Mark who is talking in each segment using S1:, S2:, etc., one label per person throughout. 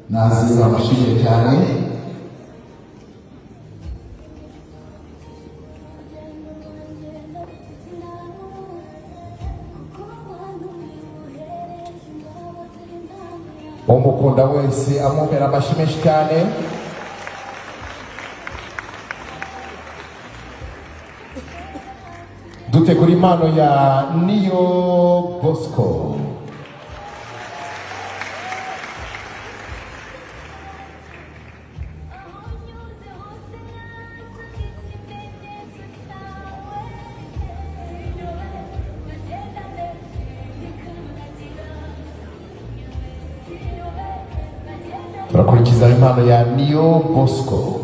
S1: Naze bamushimire cyane. Umukunda wese amumera amashyi menshi cyane. Dutegura impano ya Niyo Bosco. Turakurikiza impano ya Niyo Bosco.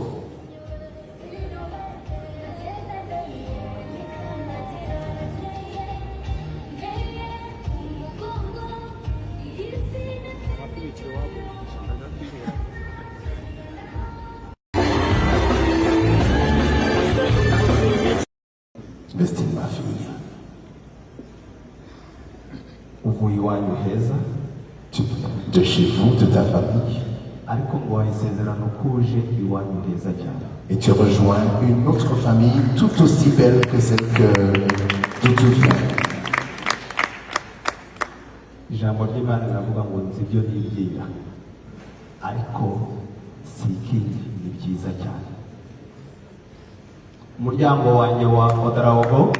S1: Vestine, ma fille,
S2: Uvuye iwanyu heza.
S1: De chez vous, de ta famille,
S2: Ariko ngo isezerano ko uje iwanyu heza cyane.
S1: Et tu rejoins une autre famille tout aussi belle que celle d'où tu viens.
S2: Ijambo ry'Imana riravuga ngo nzi ibyo nibwira, ariko si ikindi, ni byiza cyane. Umuryango wanjye wa Ouedraogo.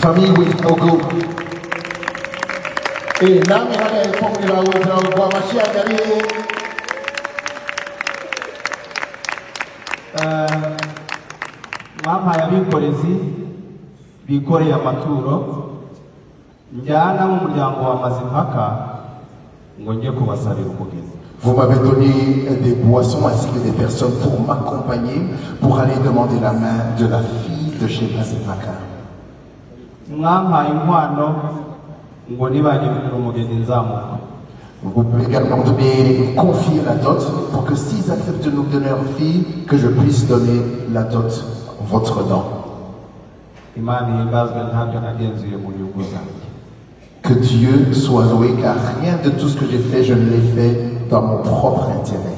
S1: Famille Ouedraogo. Et namwe hariya hepfo muri ba Ouedraogo, amashyi yanyu ari hehe?
S2: Mwampaye abikorezi bikoreye amaturo njyana mu muryango wa Mazimpaka ngo njye kubasabira umugeni.
S1: Vous m'avez donné des boissons ainsi que des personnes pour m'accompagner pour aller demander la main de la fille de chez Mazimpaka.
S2: Mwampaye inkwano ngo nibanyemerera umugeni nzamuka.
S1: Vous pouvez également donner, confier la dot pour que s'ils acceptent de nous donner leur fille, que je puisse donner la dot votre nom.
S2: Imana ihimbazwe, ntabyo nagenzuye mu nyungu zanjye.
S1: Que Dieu soit loué, car rien de tout ce que j'ai fait, je ne l'ai fait dans mon propre intérêt.